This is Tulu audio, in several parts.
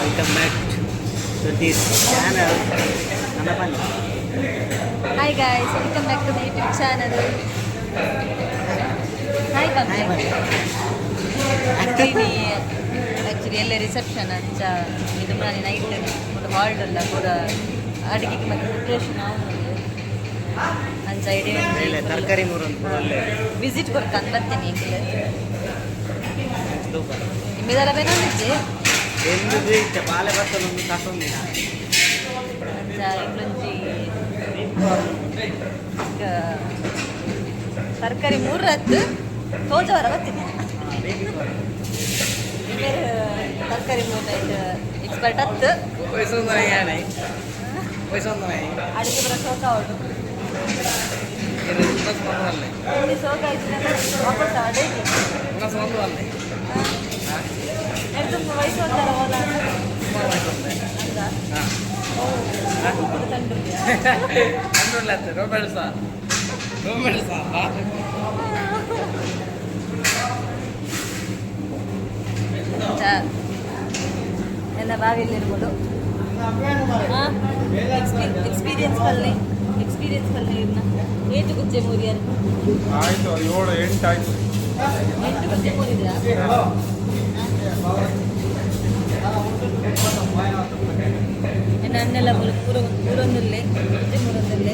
Welcome back to this channel. ನನ್ನ ಬನ್ನಿ. Hi guys, welcome back to my YouTube channel. Hi. Hi. ಬಂದೆ ಆ್ಯಕ್ಚುಲಿ ಎಲ್ಲ ರಿಸೆಪ್ಷನ್ ಅಂಚ ಇದು ಮನೆ ನೈಟ್ ಪೂರ ಹಾಲ್ಡ್ ಅಲ್ಲ, ಪೂರ ಅಡುಗೆಗೆ ಮತ್ತೆ ಪ್ರಿಪ್ರೇಷನ್ ಆಗುದು ಅಂಚ. ಬೇಳೆ ಐಡಿಯಾ ತರಕಾರಿ ಮೂರೊಂದು ಪೂರ ಅಲ್ಲೇ. ವಿಸಿಟ್ ಕೊಡ್ಕಂದು ಬರ್ತೇನೆ ಈಗಲೇ. ನಿಮ್ಮೆದೆಲ್ಲ ಬೇನೊಂದಿಜ್ಜಿ. ಎಂದು ಇತ್ತೆ ಬಾಲೆ ಬರ್ತದೆ ಕಾಸೊಂದಿನ. ಅಂಚ ಇಂಗ್ಲೊಂಜಿ ತರಕಾರಿ ಮೂರತ್ತು ತೋಜವರ ಬರ್ತೀನಿ. ಬೇರೆ ತರಕಾರಿ ಮೂರು ನೈಟ್ ಎಕ್ಸ್ಪರ್ಟ್ ಹತ್ತು. ಅಡುಗೆ ಬರೋ ಶೋಕ ಅವಳು. ಇಲ್ಲಿ ಶೋಕ ಆಯ್ತು, ವಾಪಸ್ ಅಡುಗೆ ತುಂಬ ವಯಸ್ಸು ಒಂದರ ಓಲ ಅಂತ ತಂಡು. ಎಲ್ಲ ಬಾವಿಯಲ್ಲಿ ಇರ್ಬೋದು. ಎಕ್ಸ್ಪೀರಿಯನ್ಸ್ ಪಲ್ಲೆ, ಎಕ್ಸ್ಪೀರಿಯನ್ಸ್ ಪಲ್ಲೆ ಇರ್ನ ಏಟು ಗುಜ್ಜೆ ಮೂರಿಯರ್? ಆಯ್ತು, ಏಳು ಎಂಟು ಆಯ್ತು. ಎಂಟು ಗುಜ್ಜೆ ಮೂರಿದ್ರಾ? ಇನ್ನು ಅನ್ನೆಲ್ಲ ಮೂರು ಪೂರ ಮೂರೊಂದುಲ್ಲೆ ಗುಜ್ಜೆ ಮೂರೊಂದುಲ್ಲೆ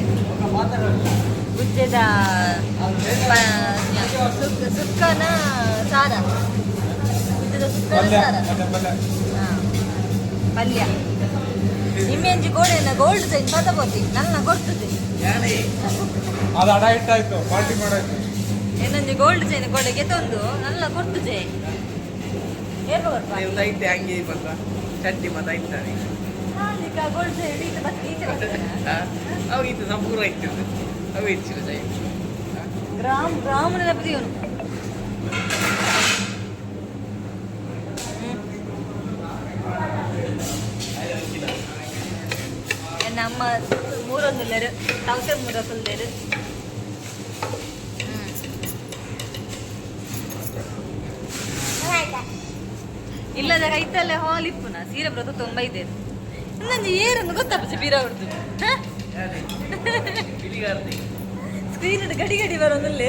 ಗುಜ್ಜೆದ ಸುಕ್ಕ ಸುಕ್ಕನ ಸಾರ, ಗುಜ್ಜೆದ ಸುಕ್ಕನ ಪಲ್ಯ. ಸಾರ. ಮತ್ತೆ ಪಲ್ಯ. ಹಾ. ಪಲ್ಯ ನಿಮ್ಮೆಂಜಿ ಗೋಡೆನ ಗೋಲ್ಡ್ ಸೈನ್ ಪದ ಪೋತಿ ನನ್ನ ಕೊಡ್ತದೆ. ಅದು ಅಡ ಇಟ್ಟಾಯ್ತು, ಪಾರ್ಟಿ ಮಾಡಾಯ್ತು. ಏನಂಜಿ ಗೋಲ್ಡ್ ಚೈನ್ ಗೋಡೆಗೆ ತಂದು ನನ್ನ ಕೊಡ್ತದೆ. ಏರ್ಪ ಕೊಡ್ಪ. ಅಂಗಿ ಬಂತ ಚಡ್ಡಿ ಮತ್ತೆ ಇಟ್ಟಾನೆ. ಗೋಲ್ಡ್ ಚೈನ್ ಈತ ಬತ್ತೆ ಈಚೆ ಬರ್ತೇನೆ. ಅವು ಇತ್ತು ಸಂಪೂರ್ಣ ಇಟ್ಟಿದ್ದು ಅವು ಇಚ್ಚಿಲ್ಲ ಜೈ. ಗ್ರಾಮ್ ಗ್ರಾಮ್ ನೆನಪು ಇವನು. ನಮ್ಮ ಮೂರೊಂದುಲ್ಲೇರು ತೌಸಂಡ್ ಮೂರ ಫುಲ್ಲೇರು. ಇಲ್ಲದ ಕೈತಲ್ಲೇ ಹಾಲ್ ಇಪ್ಪುನ ಸೀರೆ ಬ್ರತ ತುಂಬ ಇದೆ. ಇನ್ನೊಂದು ಏರನ್ನು ಗೊತ್ತಪ್ಪ ಬೀರ ಹೊಡ್ದು. ಬಿಳಿಗಾರ್ತಿ. ಸ್ಕ್ರೀನ್ ಗಡಿ ಗಡಿ ಬರೋದಿಲ್ಲ.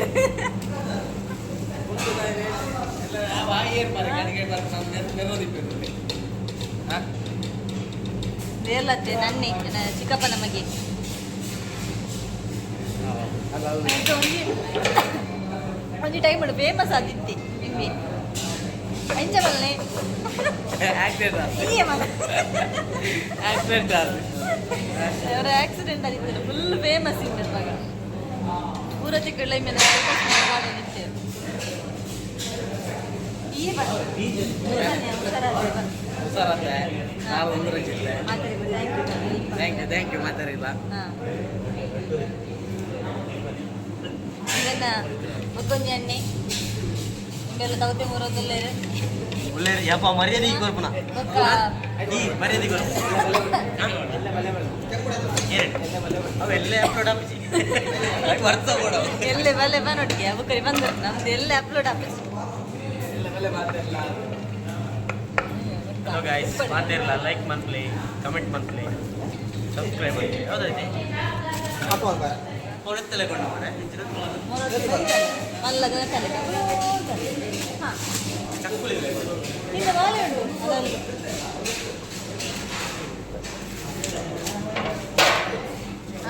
ಬೇರ್ಲತ್ತೆ ನನ್ನೆ ನನ್ನ ಚಿಕ್ಕಪ್ಪ ನಮಗೆ ಆಯ್ತು, ಒಂಜಿ ಒಂಜಿ ಟೈಮ್ ಫೇಮಸ್ ಆದಿತ್ತಿ ನಿಮ್ಮಿ ಎಂಚ ಬಲ್ಲೆ. ಆಕ್ಸಿಡೆಂಟ್. ಈಯೆ ಮಗ. ಆಕ್ಸಿಡೆಂಟ್ ಆದ. ಅವರ ಆಕ್ಸಿಡೆಂಟ್ ಆಗಿತ್ತು, ಫುಲ್ ಫೇಮಸ್ ಇತ್ತು ಮಗ. ಪೂರ ತಿಕ್ಕಳ್ಳ ಮೇಲೆ ನಿತ್ಯ ಈ ಹುಷಾರಾದ್ರೆ. ಹುಷಾರತ್ತೆ, ನಾವು ಒಂದು ರಜಿಲ್ಲ. Thank you. Thank you, thank you ಮಾತಾಡಿಲ್ಲ. ಹಾಂ, ಇವನ್ನ ಮುಕ್ಕೊಂಜಿ ಅಣ್ಣೆ ನಿಂಬೆಲ್ಲ ತಗೋತೆ ಮೂರೊಂದಲ್ಲೇ. ಒಳ್ಳೆ ಯಪ್ಪ ಮರ್ಯಾದೆ ಕೊರ್ಪುನ. ಬೊಕ್ಕ. ಈ ಮರ್ಯಾದೆ ಕೊರ್ಪು ಅವೆಲ್ಲ ಅಪ್ಲೋಡ್ ಆಪಿಸಿ ವರ್ತ ಕೊಡು. ಎಲ್ಲೆ ಬಲೆ ಬನೊಟ್ಟಿಗೆ ಬುಕ್ಕರಿ ಬಂದರು ನಮ್ದು ಎಲ್ಲ ಅಪ್ಲೋಡ್ ಆಫೀಸ್. ಹಲೋ ಗಾಯ್ಸ್, ಮಾತಿರಲ್ಲ, ಲೈಕ್ ಮಂತ್ಲಿ, ಕಮೆಂಟ್ ಮಂತ್ಲಿ, ಸಬ್ಸ್ಕ್ರೈಬ್ ಮಾಡಿ. ಹೌದೈತಿ ಕೊಡುತ್ತಲೇ ಕೊಂಡು ಮಾರೆ. ಮಲ್ಲದ ತಲೆ. ಹಾಂ. ಚಕ್ಕುಲಿ. ನಿನ್ನ ಬಾಲೆ ಉಂಟು ಅದರಲ್ಲಿ.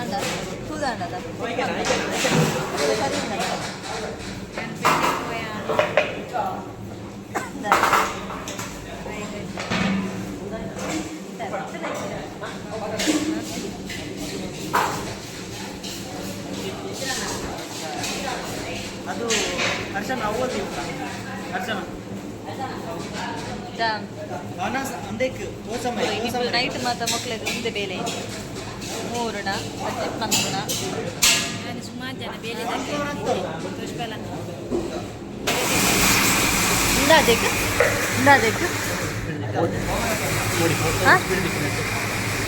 ಅಂಡ ತೂದಾಂಡದ ಸರಿ ಉಂಡಲ್ಲ. ಅದು ಹರ್ಷನ ಅವ್ವದಿ ಹರ್ಷನ. ನೈಟ್ ಮಾತ್ರ ಮಕ್ಕಳಿಗೆ ಮುಂದೆ ಬೇಲೆ ಮೂರುಣ ಬಜೆಟ್ ಮಲ್ಪುಣ. ನಾನು ಸುಮಾರು ಜನ ಬೇಲೆ ಪುಷ್ಪಲ. ಇಂದಾದೇಕು ಇಂದಾದೇಕು. ಹಾ?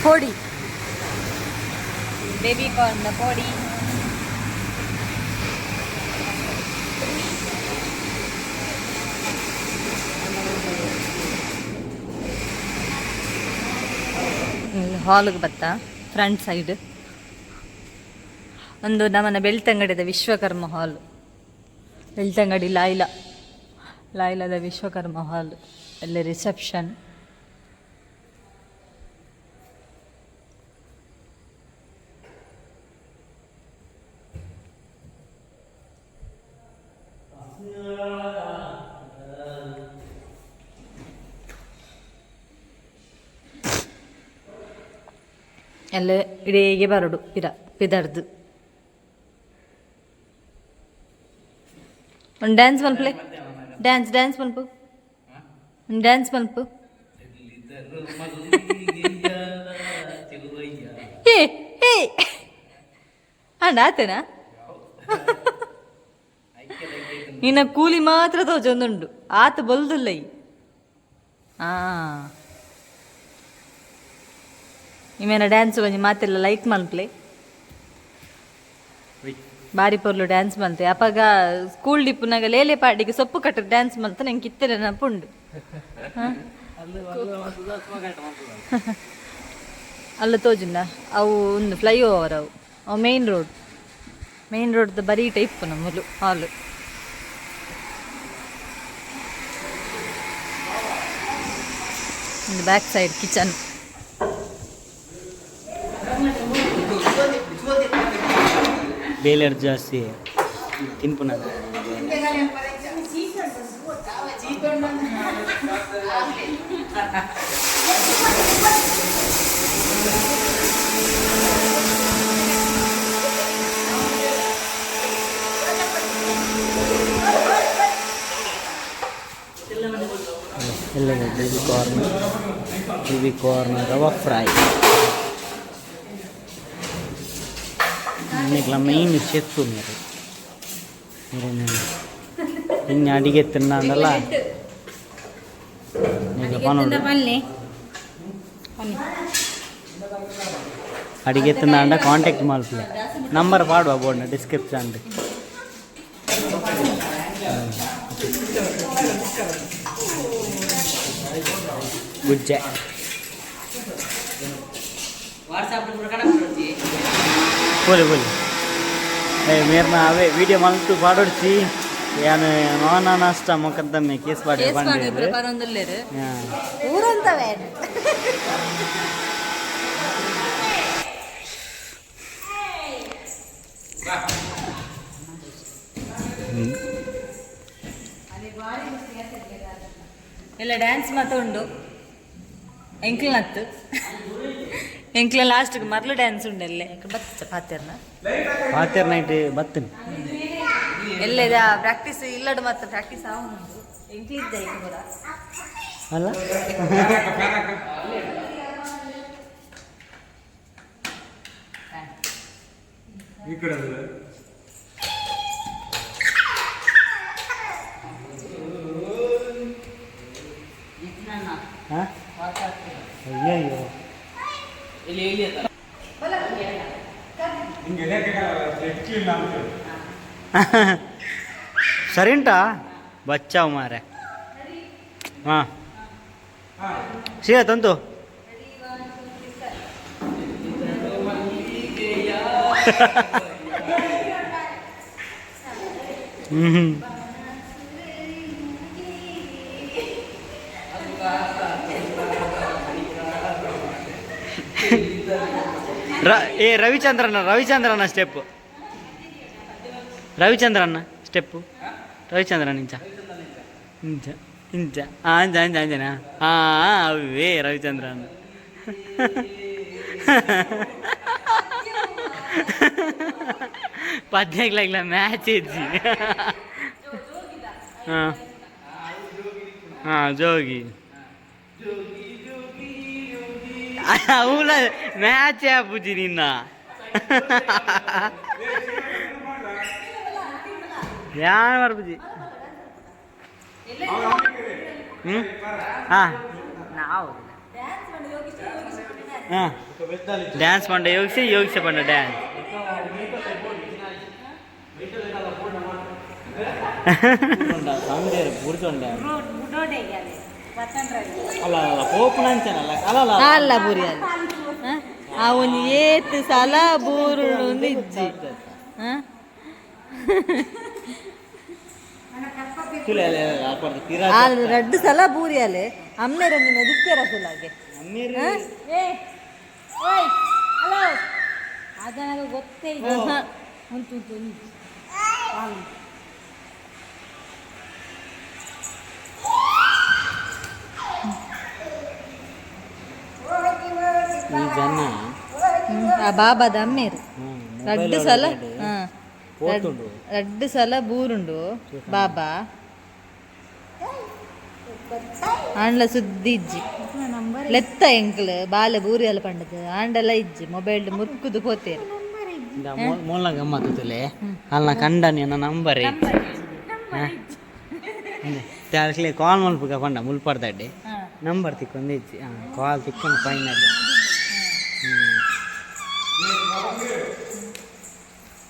ಪೋಡಿ, ಬೇಬಿ ಕಾರ್ನ್ ಪೋಡಿ. ಹಾಲ್ಗೆ ಬತ್ತ ಫ್ರಂಟ್ ಸೈಡ್ ಒಂದು ನಮ್ಮನ ಬೆಳ್ತಂಗಡಿದ ವಿಶ್ವಕರ್ಮ ಹಾಲ್. ಬೆಳ್ತಂಗಡಿ ಲಾಯ್ಲ, ಲಾಯ್ಲದ ವಿಶ್ವಕರ್ಮ ಹಾಲ್. ಅಲ್ಲಿ ರಿಸೆಪ್ಷನ್. ಎಲ್ಲ ಇಡೀಗೆ ಬರಡು ಪಿರ ಪಿದರ್ದು. ಒಂದು ಡ್ಯಾನ್ಸ್ ಮಲ್ಪಲೆ, ಡ್ಯಾನ್ಸ್ ಡ್ಯಾನ್ಸ್ ಮಲ್ಪು, ಒಂದು ಡ್ಯಾನ್ಸ್ ಮಲ್ಪು. ಏ ಏ ಅಣ್ಣ ಆತನಾ? ನಿನ್ನ ಕೂಲಿ ಮಾತ್ರ ತೋಜೊಂದುಂಡು, ಆತ ಬೊಲ್ದುಲ್ಲ ಈ. ಆ ನಿಮ್ಮೇನ ಡ್ಯಾನ್ಸ್ ಒಂಜಿ ಮಾತೆಲ್ಲ ಲೈಕ್ ಮಲ್ಪಲೆ. ಬಾರಿ ಪೊರ್ಲು ಡ್ಯಾನ್ಸ್ ಮಲ್ತೆ. ಅಪಗ ಸ್ಕೂಲ್ ಡಿಪ್ಪುನಾಗ ಲೇಲೆ ಪಾಟಿಗೆ ಸೊಪ್ಪು ಕಟ್ಟ ಡ್ಯಾನ್ಸ್ ಮಲ್ತ ನಂಗೆ ಕಿತ್ತೆರೆ ನೆನಪುಂಡು. ಅಲ್ಲ ತೋಜುಂಡ ಅವು ಒಂದು ಫ್ಲೈ ಓವರ್ ಅವು ಅವು ಮೇನ್ ರೋಡ್, ಮೇನ್ ರೋಡ್ದ ಬರೀ ಟೈಪ್ ನಮ್ಮಲು ಹಾಲು. ಒಂದು ಬ್ಯಾಕ್ ಸೈಡ್ ಕಿಚನ್. ಬೇಲರ್ ಜಾಸ್ತಿ ತಿನ್ಪುನ. ಎಲ್ಲ baby corn, baby corn rava fry. ಇನ್ನಿಕ್ಲ main chef మీరు. మీరు ಇನ್ನು ಅಡಿಗೆ ತಿನ್ನಂದಲ್ಲ ಈಗ ಪನೋಡು. ಅಡಿಗೆ ತಿನ್ನಾಂಡ ಕಾಂಟ್ಯಾಕ್ಟ್ ಮಲ್ಪಲೆ, ನಂಬರ್ ಪಾಡುವ ಬೋರ್ಡ್ನ ಡಿಸ್ಕ್ರಿಪ್ಷನ್. ಗುಜ್ಜೆ. ವಾಟ್ಸಪ್ ಕಡೆ. ಬೋಲಿ ಬೋಲಿ. ಏ ಮೇರ್ನ ಅವೇ ವಿಡಿಯೋ ಮಲ್ತು ಪಾಡೊಡ್ಚಿ. ಯಾನು ಮಾನ ನಷ್ಟ ಮೊಕದ್ದಮೆ ಕೇಸ್ ಪಾಡಿ. ಕೇಸ್ ಬಂದಿರು. ಪರೊಂದುಲ್ಲೆರ್ ಊರಂತವೇ. ಎಲ್ಲ ಡ್ಯಾನ್ಸ್ ಮಾತ ಉಂಡು. ಎಂಕ್ಲ ನತ್ತು ಎಂಕ್ಲ ಲಾಸ್ಟ್ ಮರ್ಲು ಡ್ಯಾನ್ಸ್ ಉಂಡು. ಎಲ್ಲೆ ಬತ್ತ ಪಾತೆರ್ನ? ಪಾತೆರ್ ನೈಟ್ ಬತ್ತಿನ. ಎಲ್ಲ ಪ್ರಾಕ್ಟೀಸ್ ಇಲ್ಲಡು ಮತ್ತೆ ಪ್ರಾಕ್ಟೀಸ್ ಆವನುಂಡು. ಎಂಕ್ಲ ಇದ್ದ ಈಗ ಪೂರ. ಅಲ್ಲ. ಈ ಕಡೆ ಅಲ್ಲ. ಹಾ? ಅಯ್ಯಯ್ಯೋ. ಇಲ್ಲಿ ಇಲ್ಲಿ ಅಂತ. ಹಿಂಗೆ ಎಳೆಯಕ್ಕಾಗಲ್ಲ, ಎಕ್ಲಿಲ್ಲ ಅಂತ ಹೇಳಿ. ಸರಿ ಉಂಟಾ? ಬಚ್ಚಾವ್ ಮಾರೆ. ಹಾಂ ಸೀದಾ ತಂತು. ಹ್ಞೂ ರ ಏ ರವಿಚಂದ್ರನ, ರವಿಚಂದ್ರನ ಸ್ಟೆಪ್ಪು, ರವಿಚಂದ್ರನ್ನ ಸ್ಟೆಪ್ಪು, ರವಿಚಂದ್ರನ್ ಇಂಚ ಇಂಚ ಇಂಚ ಆ ಅಂಜ ಅಂಜ ಅಂಜನಾ. ಹಾಂ ಅವೇ ರವಿಚಂದ್ರನ್. ಪದ್ಯಕ್ಲಾಗ್ಲ ಮ್ಯಾಚ್ ಇಜ್ಜಿ. ಹಾಂ ಹಾಂ ಜೋಗಿ ಅವಳ ಮ್ಯಾಚ್ ಆಪುಜಿ ನಿನ್ನ. ಯಾನ್ ಬರ್ಪುಜಿ. ಹ್ಞೂ ಹಾಂ ಹಾಂ ಡ್ಯಾನ್ಸ್ ಪಂಡ ಯೋಗಿಸಿ, ಯೋಗಿಸಿ ಪಂಡ ಡ್ಯಾನ್ಸ್. ಅಲ್ಲ ಅಲ್ಲ ಪೋಪುನ ಅಂಚನಲ್ಲ ಅಲ್ಲ ಅಲ್ಲ. ಅಲ್ಲ ಬುರಿ ಅಲ್ಲಿ. ಆ ಒಂಜಿ ಏತ್ ಸಲ ಬೂರುಂಡು ಇಜ್ಜಿ. ಆ ರಡ್ಡು ಸಲ ಬೂರಿ ಅಲೆ ಅಮ್ಮೇರೊಂದು ಮೆದುಕ್ಕೆರ ಸುಲಾಗೆ. ಏ ಓಯ್, ಹಲೋ, ಅದನಾಗ ಗೊತ್ತೇ ಇಲ್ಲ. ಉಂಟು ಉಂಟು ಉಂಟು. ಈ ಜನ ಆ ಬಾಬಾದ ಅಮ್ಮೇರು ರಡ್ಡು ಸಲ ಪೋತುಂಡು. ರಡ್ಡು ಸಲ ಬೂರುಂಡು ಬಾಬಾ. ಆಂಡ್ಲ ಸುದ್ದಿ ಇಜ್ಜಿ. ಲೆತ್ತ ಎಂಕ್ಲು ಬಾಲೆ ಬೂರಿ ಅಲ್ಲ ಪಂಡದು ಆಂಡಲ ಇಜ್ಜಿ. ಮೊಬೈಲ್ ಮುರ್ಕುದು ಪೋತೇರು. ಮೂಲ ಗಮ್ಮತ್ತು ತುಲೆ ಅಲ್ಲ ಕಂಡನಿ ನನ್ನ ನಂಬರ್ ಅಕ್ಲೆ ಕಾಲ್ ಮಲ್ಪುಗ ಪಂಡ ಮುಲ್ಪರ್ದಡ್ಡೆ ನಂಬರ್ ತಿಕ್ಕೊಂದು ಇಜ್ಜಿ. ಹಾಂ, ಕಾಲ್ ತಿಕ್ಕೊಂಡು ಫೈನಲ್.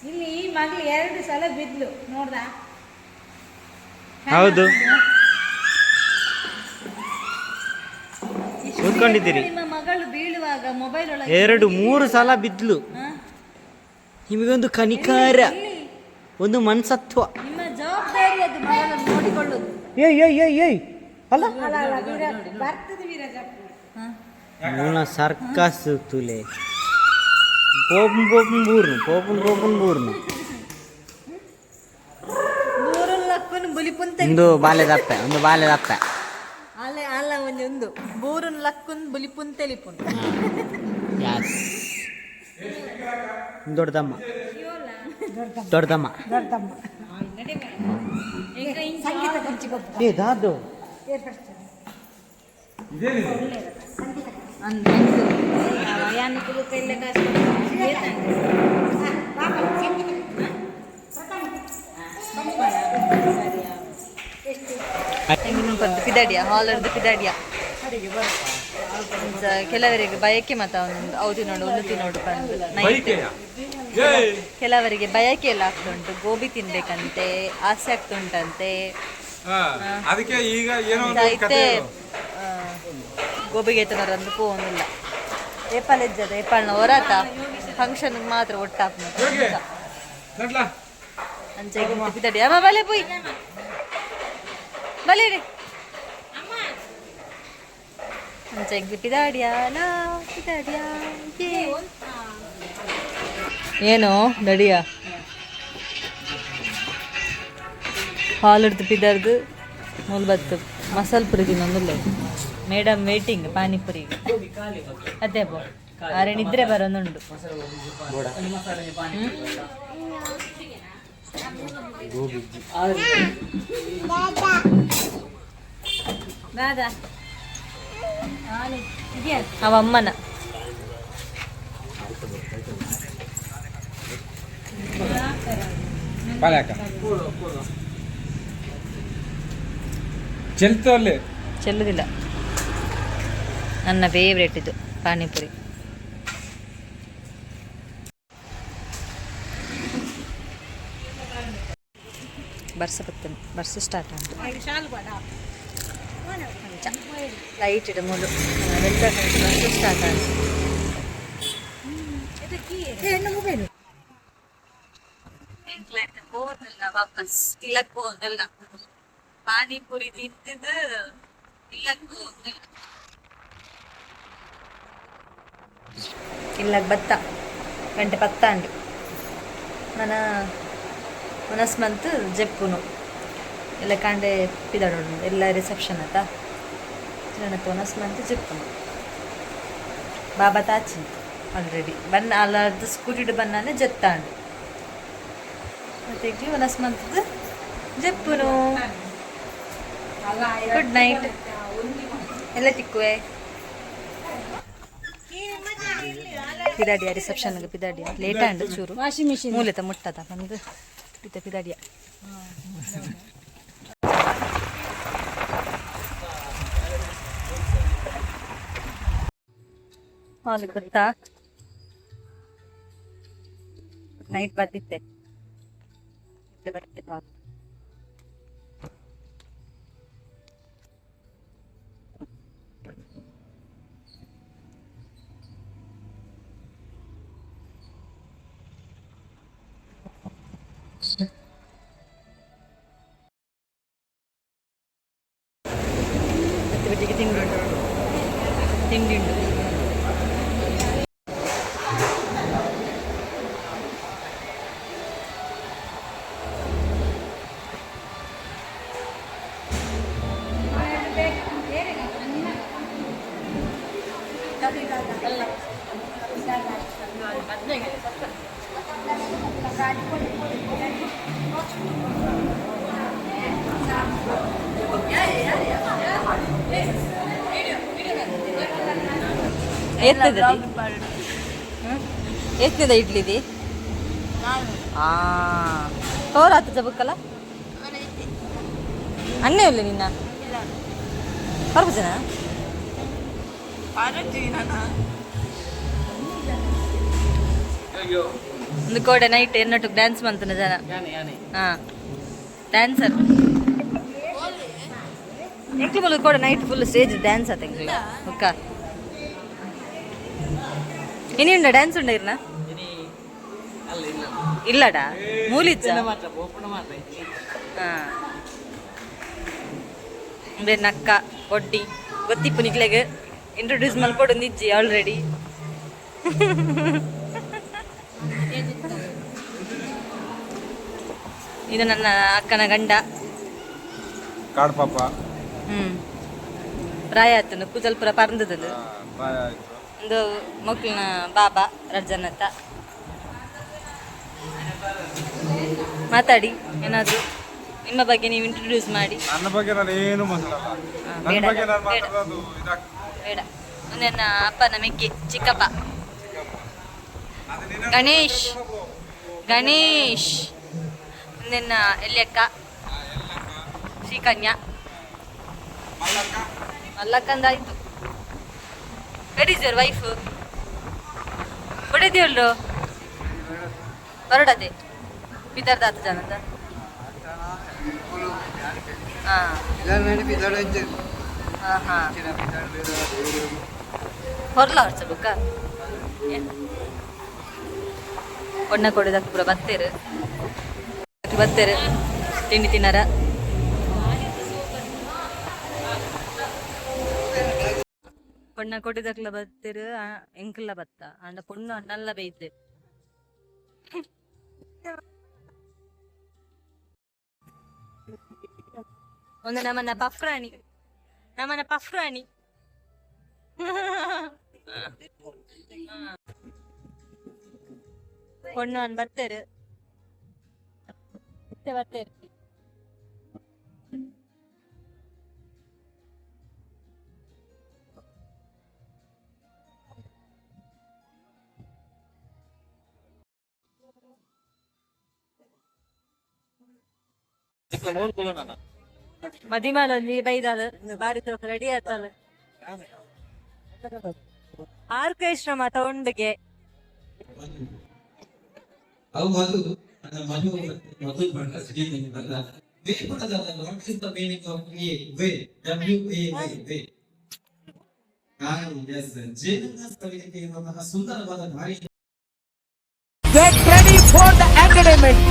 ಇಲ್ಲಿ ಈ ಮಗಳು ಎರಡು ಸಲ ಬಿದ್ಲು ನೋಡ್ದ. ಹೌದು, ಕೂತ್ಕೊಂಡಿದ್ದೀರಿ. ನಿಮ್ಮ ಮಗಳು ಬೀಳುವಾಗ ಮೊಬೈಲ್ ಒಳಗೆ ಎರಡು ಮೂರು ಸಲ ಬಿದ್ಲು. ನಿಮಗೊಂದು ಕನಿಕಾರ, ಒಂದು ಮನ್ಸತ್ವ. ನಿಮ್ಮ ಜವಾಬ್ದಾರಿ ಅದು, ಮಗಳನ್ನು ನೋಡಿಕೊಳ್ಳುವುದು. ಏಯ್ ಏಯ್ ಏಯ್ ಏಯ್, ಅಲ್ಲ. ಅಲ್ಲ ಅಲ್ಲ, ವೀರ ಬರ್ತದೆ, ವೀರ ಜಪ್ಪು. ಮೂಲ ಸರ್ಕಸ್ ತುಲೆ. ಪೋಪುನ್ ಪೋಪುನ್ ಬೂರ್ನು, ಪೋಪುನ್ ಪೋಪುನ್ ಬೂರ್ನು. ಬೂರುನ್ ಲಕ್ಕುನ್ ಬುಲಿಪುನ್. ಒಂದು ಬಾಲ್ಯದಪ್ಪೆ, ಒಂದು ಬಾಲ್ಯದಪ್ಪೆ. ಅಲ್ಲ ಅಲ್ಲ, ಒಂಜಿ ಒಂದು ಬೂರುನ್ ಲಕ್ಕುನ್ ಬುಲಿಪುನ್ ತೆಲಿಪುನ್. ಯಾಸ್, ದೊಡ್ಡದಮ್ಮ, ದೊಡ್ಡದಮ್ಮ. ದೊಡ್ಡಮ್ಮ ಸಂಗೀತ ಕುರ್ಚಿ ಗೊತ್ತ. ಏ ದಾದು. ಪಿದಾಡಿಯ ಹಾಲರ್ದು ಪಿದಾಡಿಯ. ಕೆಲವರಿಗೆ ಬಯಕೆ ಮತ ಒಂದೊಂದು ಅವು ತಿನ್ನೋಡು, ಒಂದು ತಿನ್ನೋಡು ಬಂದು ನೈಟ್. ಬೈಕೆಯ ಏಯ್. ಕೆಲವರಿಗೆ ಬಯಕೆ ಎಲ್ಲ ಆಗ್ತುಂಟು. ಗೋಬಿ ತಿನ್ಬೇಕಂತೆ ಆಸೆ ಆಗ್ತುಂಟಂತೆ. ಹಾ, ಅದಕ್ಕೆ ಈಗ ಏನೋ ಒಂದು ಐತೆ. ಕತೆ ಹೇಳು. ಗೋಬಿಗೆ ತನರಂದು ಪೋನಿಲ್ಲ. ಏಪಾಲ್ ಎಜ್ಜದ ಏಪಾಲ್ನ ಹೊರಾತ ಫಂಕ್ಷನ್ ಮಾತ್ರ ಒಟ್ಟಾಪ್. ಯೋಗಿ ನಡ್ಲಾ. ಅಂಚೆ ಪಿದಾಡಿ ಅಮ್ಮ ಬಲೆ ಪೋಯ್ ಬಲೆ ರೀ. ಅಂಚೆ ಪಿದಾಡಿಯಾ ಲಾ ಪಿದಾಡಿಯಾ. ಏನು ನಡಿಯ ಹಾಲಿಡ್ದು ಪಿದಾರ್ದು ಮುಲ್ಬತ್ತು ಮಸಾಲೆ ಪುರಿ ತಿನ್ನೊಂದಿಲ್ಲ. Madam waiting panipuri. ಅದೇ ಬೋ ಆರೆ ನಿದ್ರೆ ಬರೋನುಂಡು. ದಾದಾ. ಅವ ಅಮ್ಮನ. ಬಾಲ್ಯಾಕ ಚೆಲ್ತು ಅಲ್ಲಿ. ಚೆಲ್ಲುದಿಲ್ಲ. ನನ್ನ ಫೇವ್ರೇಟ್ ಇದು ಪಾನಿಪುರಿ. ಬರ್ಸ ಬತ್ತನೆ, ಬರ್ಸ ಸ್ಟಾರ್ಟ್ ಆಂಡ್. ಲೈಟ್ ಇಡ ಮೂಲು ಬರ್ಸ ಸ್ಟಾರ್ಟ್ ಆಂಡ್. ಮೊಬೈಲ್. ವಾಪಸ್ ಇಲ್ಲಕ್ಕೆ ಹೋಗಲ್ಲ. ಪಾನಿಪುರಿ ತಿಂತಿದ್ದು ಇಲ್ಲಕ್ಕೆ ಹೋಗಲ್ಲ. ಇಲ್ಲ ಬತ್ತ ಗಂಟೆ ಪತ್ತಾಂಡು. ನನ್ನ ಮನಸ್ ಮಂತ್ ಜೆಪ್ಪುನು ಎಲ್ಲ ಕಾಂಡೆ ಪಿದಾಡೋಡು. ಎಲ್ಲ ರಿಸೆಪ್ಷನ್ ಆತ. ನನ್ನ ಒನಸ್ ಮಂತ್ ಜೆಪ್ಪುನು. ಬಾಬಾ ತಾಚಿ ಆಲ್ರೆಡಿ ಬನ್ನ ಅಲ್ಲದು ಸ್ಕೂಟಿಡು ಬನ್ನಾನೆ ಜೆತ್ತಾಂಡು. ಮತ್ತೆ ಒನಸ್ ಮಂತದ್ದು ಜೆಪ್ಪುನು. ಗುಡ್ ನೈಟ್ ಎಲ್ಲ ತಿಕ್ಕುವೆ. ಪಿದಾಡಿಯ ರಿಸೆಪ್ಷನ್ಗೆ ಪಿದಾಡಿಯ. ಲೇಟ್ ಆಂಡ್ ಚೂರು. Washing machine. ಮೂಲೆತ ಮುಟ್ಟದ ಬಂದು ಇತ್ತ ಪಿದಾಡಿಯ. ಹಾಲು ಗೊತ್ತಾ, ನೈಟ್ ಬರ್ತಿತ್ತೆ ಬರ್ತೆ ಹಾಲು. ತಿಂಡಿ ಉಂಡು. ಎತ್ತದ ಎತ್ತದ ಇಡ್ಲಿದಿ? ಆ ತೋರಾತ ಜಬಕ್ಕಲ್ಲ ಅಣ್ಣೆ ಇಲ್ಲ ನಿನ್ನ ಪರ್ಪಜನ. ಒಂದು ಕೋಡೆ ನೈಟ್ ಎನ್ನಟ್ಟು ಡ್ಯಾನ್ಸ್ ಮಂತನ ಜನ. ಯಾನೆ ಯಾನೆ. ಹಾ, ಡ್ಯಾನ್ಸರ್ ಎಂಕ್ಲು ಮುಲು ಕೋಡೆ ನೈಟ್ ಫುಲ್ ಸ್ಟೇಜ್ ಡ್ಯಾನ್ಸ್ ಆತ ಎಂಕ್ಲು. ಒಕ್ಕ ಇನಿ ಉಂಡ ಡ್ಯಾನ್ಸ್ ಉಂಡ ಇರ್ನ? ಇನಿ ಅಲ್ಲ, ಇಲ್ಲ. ಇಲ್ಲಡಾ ಮೂಲಿಜ್ಜ. ಇತ್ತನೆ ಮಾತ್ರ ಬೋಪುಣ ಮಾತ್ರ. ಹಾ, ಬೇರೆ ನಕ್ಕ ಒಡ್ಡಿ ಗೊತ್ತಿಪ್ಪು ನಿಕ್ಲೆಗ್ ಇಂಟ್ರೊಡ್ಯೂಸ್ ಮಲ್ಪೊಡು ನಿಜ್ಜಿ ಆಲ್ರೆಡಿ. ಇದು ನನ್ನ ಅಕ್ಕನ ಗಂಡ. ಕಾಡ್ ಪಾಪ. ಪ್ರಾಯ ಆತನು, ಕುಜಲ್ಪುರ ಪರಂದದದು. ಪ್ರಾಯ ಆಯ್ತು. ಒಂದು ಮಕ್ಕಳನ್ನ ಬಾಬಾ ರಜ್ಜನತ್ತ ಮಾತಾಡಿ, ಏನಾದ್ರು ನಿಮ್ಮ ಬಗ್ಗೆ ನೀವು ಇಂಟ್ರೊಡ್ಯೂಸ್ ಮಾಡಿ. ನನ್ನ ಬಗ್ಗೆ ನಾನು ಏನು ಮಾತಾಡಲ್ಲ. ನನ್ನ ಬೇಡ, ಬಗ್ಗೆ ನಾನು ಬೇಡ. ಮಾತಾಡೋದು ಇದಾಗ್ತದೆ. ಬೇಡ. ನನ್ನ ಅಪ್ಪನ ಮೆಕ್ಕೆ ಚಿಕ್ಕಪ್ಪ ಗಣೇಶ್. ಗಣೇಶ್ ನಿನ್ನ ಎಲ್ಲಿಯಕ್ಕ? ಶ್ರೀಕನ್ಯಾ ಮಲ್ಲಕ್ಕಂದಾಯ್ತು. ವೆರ್ is your wife? ಹೊಡೆದಿಯಲ್ಲೋ ಬರೋಡದೆ ಬಿದರ್ದಾತ ಜನದ. ಹಾಂ ಹಾಂ ಹಾಂ, ಹೊರ್ಲ ಹೊರ್ಚ ಬುಕ್ಕ ಒಣ್ಣ ಕೊಡೋದಕ್ಕೆ ಪೂರ ಬತ್ತೇರು ಬತ್ತೇರು ತಿಂಡಿ ತಿನ್ನಾರ. ಪೊಣ್ಣ ಕೊಟ್ಟಿದಕ್ಲ ಬತ್ತೇರು, ಎಂಕಲ್ಲ ಬತ್ತ ಅಂಡ ಪೊಣ್ಣು ಅಣ್ಣಲ್ಲ ಬೇಯ್ತೆ. ಒಂದು ನಮ್ಮನ್ನ ಪಫ್ರಾಣಿ, ನಮ್ಮನ್ನ ಪಫ್ರಾಣಿ. ಪೊಣ್ಣು ಅನ್ ಬರ್ತಾರೆ, ಮತ್ತೆ ಬರ್ತಾರೆ. ಮದಿಮಾಲೊಂಜಿ ಬೈದಾಲ್ ಬಾರಿ ರೆಡಿ ಆತಲ್. ಆರ್ಕೆಸ್ಟ್ರಾ ಮಾತ ಉಂಡುಗೆ. ಅವು ಮಧು ಮಧು ಮಧು ಬಣ್ಣ ಬಲ್ಲ way ಪಡದಲ್ಲ. What is the meaning of a way? W A Y, way. Yes, ಜೇನನ್ನ ಸವಿಲಿಕ್ಕೆ ಇರುವಂತಹ ಸುಂದರವಾದ ದಾರಿ. Get ready for the entertainment.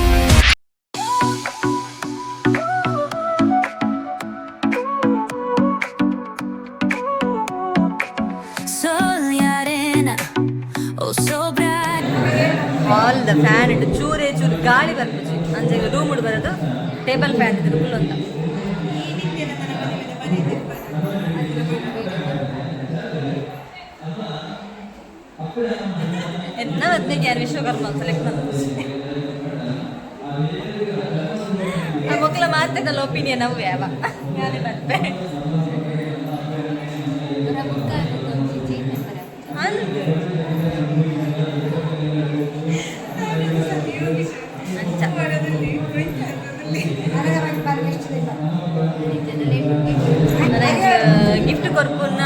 Sol y arena o sobre all the fan ಇಟ್ಟು ಚೂರೇ ಚೂರು ಗಾಳಿ ಬರ್ಪುಜಿ. ಅಂಚೆ ರೂಮ್ ಬರೋದು ಟೇಬಲ್ ಫ್ಯಾನ್ ಇದ್ರು ಫುಲ್ ಅಂತ. ಎನ್ನ ಮದ್ಮೆಗೆ ಯಾರು ವಿಶ್ವಕರ್ಮ ಸೆಲೆಕ್ಟ್ ಮಾಡ್ತಾರೆ? ಆ ಮಕ್ಕಳ ಮಾತಕ್ಕಲ್ಲ ಒಪಿನಿಯನ್ ಅವು ಯಾವ ಯಾರೇ ಮದ್ವೆ ಅಂದ್ ಅಂಚ. ಗಿಫ್ಟ್ ಕೊರ್ಪುನ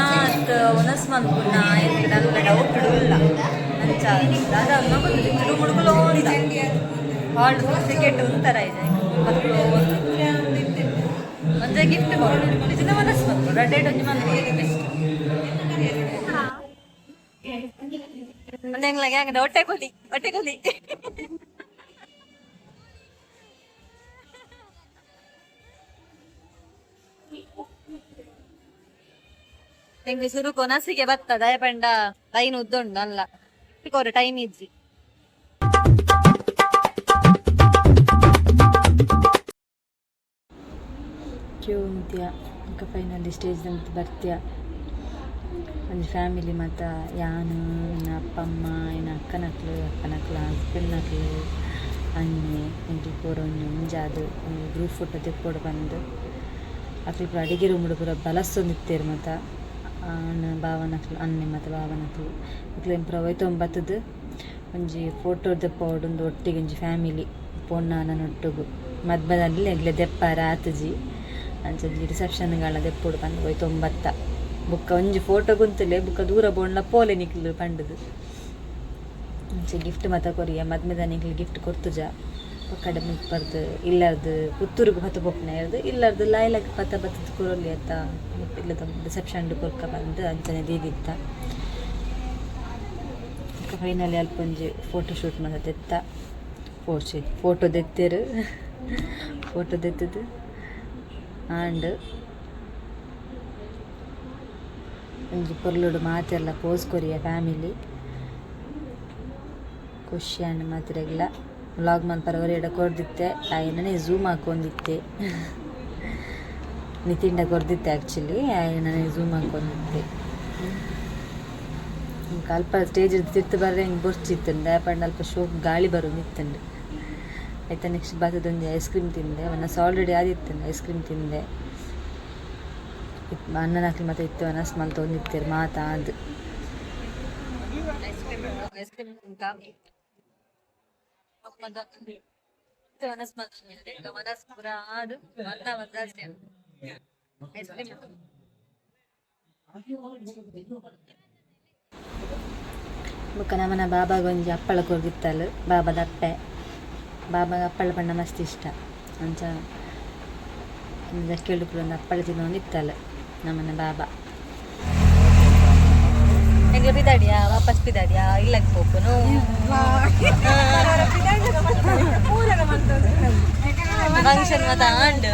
ಒನಸ್ ಮನ್ಪುನ ನನ್ನ ಡೌಟ್ ಉಲ್ಲ. ಅಂಚ ದಾದ ಮಗುಲು ಮುಳುಗುಲೋ ಹಾಲ್ ಕ್ರಿಕೆಟ್ ಒಂಥರ ಇದೆ. ಒಂದೇ ಗಿಫ್ಟ್ ಕೊಡು, ನಿಜದ ಮನಸ್ಸು ಮನ್ಪು ರೆಡ್ ಒಂಜಿ ಮನ್ಪು ಬೆಸ್ಟ್. ಒಂದ್ ಹೆಂಗ್ಲ ಹೆಂಗದ? ಹೊಟ್ಟೆ ಕೊಲಿ, ಹೊಟ್ಟೆ ಕೊಲಿ. ಎಂಕ್ ಸುರುಕು ನಸಿಗೆ ಬತ್ತ ದಯಪಂಡ ಲೈನ್ ಉದ್ದುಂಡು ಅಲ್ಲ ಕೊರ ಟೈಮ್ ಇಜ್ಜಿ. ಕ್ಯೂ ಉಂತ್ಯ ಬೊಕ ಫೈನಲಿ ಸ್ಟೇಜ್ ದ ಬರ್ತ್ಯ. ಒಂಜಿ ಫ್ಯಾಮಿಲಿ ಮಾತ, ಯಾನ್, ಎನ್ನ ಅಪ್ಪ ಅಮ್ಮ, ಎನ್ನ ಅಕ್ಕನಕ್ಲು, ಅಪ್ಪನಕ್ಲು, ಹಸ್ಬೆಂಡ್ನಕ್ಲು, ಅಣ್ಣೆ, ಎಂಕ್ಲು ಪೂರ ಒಂಜಿ ಒಂಜಾದ್ ಒಂಜಿ ಗ್ರೂಪ್ ಫೋಟೋ ದೆಪ್ಪೊಡು ಪಂದ್. ಅಕ್ಲು ಪೂರ ಅಡಿಗೆ ರೂಮುಡು ಪೂರ ಬಲಸೊಂದಿತ್ತೆರ್ ಮಾತ. ಆಣ್ ಬಾವನಕ್ಲು, ಅಣ್ಣೆ ಮಾತ ಬಾವನಕ್ಲು. ಅಕ್ಲೆನ್ ಪೂರ ಒಯ್ತೊಂದು ಬತ್ತುದು ಒಂಜಿ ಫೋಟೋ ದೆಪ್ಪೊಡು ಉಂದು ಒಟ್ಟಿಗೆ ಒಂಜಿ ಫ್ಯಾಮಿಲಿ ಪೊಣ್ಣ ಆಣನೊಟ್ಟುಗು. ಮದ್ಮೆದಲ್ಲಿ ಎಂಕ್ಲೆ ದೆಪ್ಪರೆ ಆತುಜಿ. ಅಂಚ ಒಂಜಿ ರಿಸೆಪ್ಷನ್ ಗಾಲ ದೆಪ್ಪೊಡು ಪಂದ್ ಒಯ್ತೊಂದು ಬತ್ತ. ಬೊಕ್ಕ ಒಂಜಿ ಫೋಟೋ ಗುಂತುಲೆ, ಬೊಕ್ಕ ದೂರ ಪೋಂಡ ಪೋಲೆ ನಿಕ್ಲು ಪಂಡುದು. ಅಂಚ ಗಿಫ್ಟ್ ಮಾತ ಕೊರಿಯ. ಮದ್ಮೆದ ನಿಕ್ಲು ಗಿಫ್ಟ್ ಕೊರ್ತುಜ. ಪಕ್ಕಡೆ ಮುಲ್ಪರ್ದ್ ಇಲ್ಲರ್ದ್ ಪುತ್ತೂರುಗು ಪತ್ತ ಪೋಪುನ ಇರ್ದ್ ಇಲ್ಲರ್ದ್ ಲಾಯ್ಲಗ್ ಪತ್ತ ಬತ್ತುದು ಕೊರೊಲಿ ಅತ್ತ, ಇಲ್ಲದ ರಿಸೆಪ್ಷನ್ ಕೊರ್ಕ ಪಂದ್ ಅಂಚನೆ ದೀದಿತ್ತ. ಬೊಕ್ಕ ಫೈನಲಿ ಅಲ್ಪ ಒಂಜಿ ಫೋಟೋ ಶೂಟ್ ಮಾತ ದೆತ್ತ, ಫೋಟೋ ದೆತ್ತೆರ್. ಫೋಟೋ ದೆತ್ತುದು ಆಂಡ್ ಒಂಜಿ ಪೊರ್ಲುಡು ಮಾತೆರ್ಲ ಪೋಸ್ ಕೊರಿಯ ಫ್ಯಾಮಿಲಿ. ಖುಷಿ ಆಂಡ್ ಮಾತೆರೆಗ್ಲ. ವ್ಲಾಗ್ ಮನ್ಪರ ಒರಿಯಡ ಕೊರ್ದಿತ್ತೆ, ಆಯೆನನೆ ಝೂಮ್ ಹಾಕೊಂದಿತ್ತೆ. ನಿತಿಂಡ ಕೊರ್ದಿತ್ತೆ ಆ್ಯಕ್ಚುಲಿ, ಆಯೆನನೆ ಝೂಮ್ ಹಾಕೊಂದಿತ್ತೆ. ಅಲ್ಪ ಸ್ಟೇಜ್ ತಿರ್ತು ಬರ್ರೆ ಹಿಂಗೆ ಬೊರ್ಚಿತ್ತುಂಡು, ದಾಯೆ ಪಂಡ ಅಲ್ಪ ಶೋಕ್ ಗಾಳಿ ಬರೋಂದಿತ್ತುಂಡು. ಆಯ್ತಾ, ನೆಕ್ಸ್ಟ್ ಬತ್ತದೊಂಜಿ ಐಸ್ ಕ್ರೀಮ್ ತಿಂದೆ. ವನಸ್ ಆಲ್ರೆಡಿ ಆದಿತ್ತುಂಡು, ಐಸ್ ಕ್ರೀಮ್ ತಿಂದೆ. ಅಣ್ಣನಕ್ಲು ಮಾತ ಇತ್ತೆ ವನಸ್ ಮಲ್ತೊಂದಿತ್ತೆರ್ ಮಾತ ಆದ್. ಐಸ್ ಕ್ರೀಮ್, ಐಸ್ ಕ್ರೀಮ್ ವನಸ್ ವನಸ್ ಪೂರ ಆದ್ ಮನ್ನ ಬಂದಾಸೆ ಐಸ್ ಕ್ರೀಮ್. ಬೊಕ್ಕ ನಮನ ಬಾಬಾಗ ಒಂಜಿ ಅಪ್ಪಳ ಕೊರ್ದಿತ್ತಲ್. ಬಾಬಾದ ಅಪ್ಪೆ, ಬಾಬಾಗ ಅಪ್ಪಳ ಪಂಡ ಮಸ್ತ್ ಇಷ್ಟ. ಅಂಚ ಜಕ್ಕೆಲ್ಡ್ ಪೂರ ಒಂದು ಅಪ್ಪಳ ತಿನ್ನೊಂದಿತ್ತಲ್ ನಮನ ಬಾಬಾ. ಎಂಗ್ಲ ಪಿದಾಡಿಯಾ, ವಾಪಸ್ ಪಿದಾಡಿಯಾ, ಇಲ್ಲಕ್ಕೆ ಪೋಪುನು. ಫಂಕ್ಷನ್ ಮಾತ ಆಂಡ್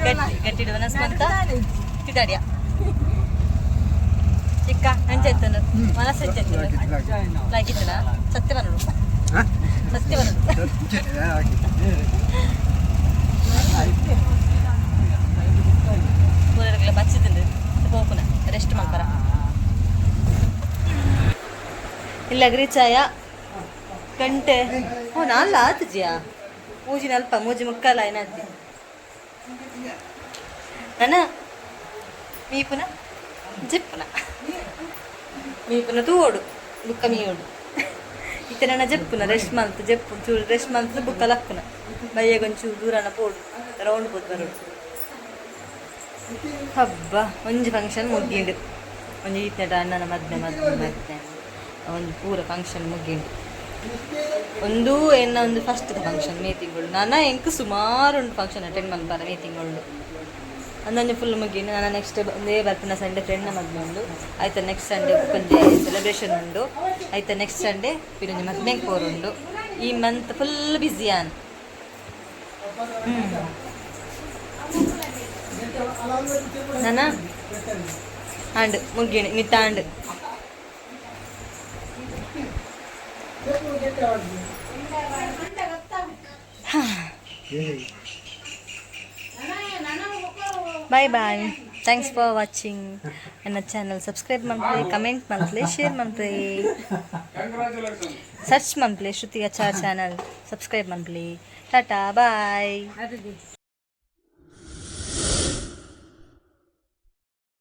ಗಟ್ಟಿ ಗಟ್ಟಿಡು ವನಸ್ ಮಂತ ಪಿದಾಡಿಯಾ. ಚಿಕ್ಕ ಅಂಚೆತ್ತನು ಮನಸ್ಸು ಎಂಚೆತ್ತನು? ಲಾಗಿತ್ತನ? ಸತ್ಯ ಬನ್ನಡು, ಸತ್ಯ ಬನ್ನಡು. ಪೂರಗ್ಲ ಬಚ್ಚಿದ್ಲು ಪೋಪುನ, ರೆಸ್ಟ್ ಮಲ್ಪರ. ಇಲ್ಲ ಚಾಯ ಗಂಟೆ ಓ ನಾಲ್ಲ ಆತಜಿಯಾ? ಮೂಜಿನ ಅಲ್ಪ ಮೂಜಿ ಮುಕ್ಕಾಲ ಏನಾದ್ದಿ ನನ್ನ ಮೀಪುನ ಜೆಪ್ಪುನ ಮೀಪುನ ತೂವೋಡು ಬುಕ್ಕ ಮೀಯೋಡು. ಇತ್ತೆ ನನ್ನ ಜೆಪ್ಪುನ ರೆಸ್ಟ್ ಮಲ್ತ್ ಜೆಪ್ಪು ಚೂರು ರೆಸ್ಟ್ ಮಲ್ತ್ ಬುಕ್ಕ ಲಕ್ಕುನ. ಬಯ್ಯಗೊಂಚೂರು ದೂರನ ಪೋಡು, ರೌಂಡ್ ಪೋದು ಬರೋಡು. ಹಬ್ಬ ಒಂಜಿ ಫಂಕ್ಷನ್ ಮುಗ್ಗಿಂಡು. ಒಂಜಿ ಈತನ ಅಣ್ಣನ ಮದ್ಮೆ ಮದ್ಮೆ ಮದ್ಮೆ ಒಂದು ಪೂರ ಫಂಕ್ಷನ್ ಮುಗ್ಗಿಂಡು. ಒಂದು ಎನ್ನ ಒಂದು ಫಸ್ಟ್ ಫಂಕ್ಷನ್ ಮೇ ತಿಂಗಳು. ನಾನು ಎಂಕ್ ಸುಮಾರು ಉಂಟು ಫಂಕ್ಷನ್ ಅಟೆಂಡ್ ಮಲ್ಪರ ಮೇ ತಿಂಗಳು. ಅಂದಂಜೆ ಫುಲ್ ಮುಗಿಂಡು. ನಾನು ನೆಕ್ಸ್ಟ್ ಒಂದೇ ಬರ್ಪಿನ ಸಂಡೇ ಫ್ರೆಂಡ್ನ ಮದ್ಮೆ ಉಂಡು. ಆಯ್ತಾ, ನೆಕ್ಸ್ಟ್ ಸಂಡೇ ಒಂಜಿ ಸೆಲೆಬ್ರೇಷನ್ ಉಂಡು. ಆಯ್ತಾ, ನೆಕ್ಸ್ಟ್ ಸಂಡೇ ಪಿರೊಂಜಿ ಮದ್ಮೆಗೆ ಪೋರುಂಡು. ಈ ಮಂತ್ ಫುಲ್ ಬ್ಯುಸಿ ಆನ್. ನಾನ ಆಂಡ್ ಮುಗ್ಗಿಣಿ ಮಿತ್ತ ಆಂಡ್. Bye bye, thanks for watching. ನನ್ನ ಚಾನಲ್ ಸಬ್ಸ್ಕ್ರೈಬ್ ಮನ್ಪುಲೆ, ಕಮೆಂಟ್ ಮನ್ಪುಲೆ, ಶೇರ್ ಮನ್ಪುಲೆ, ಸರ್ಚ್ ಮನ್ಪುಲೆ ಶ್ರುತಿ ಆಚಾರ್ ಚಾನಲ್, ಸಬ್ಸ್ಕ್ರೈಬ್ ಮನ್ಪುಲೆ. ಟಾಟಾ, ಬಾಯ್.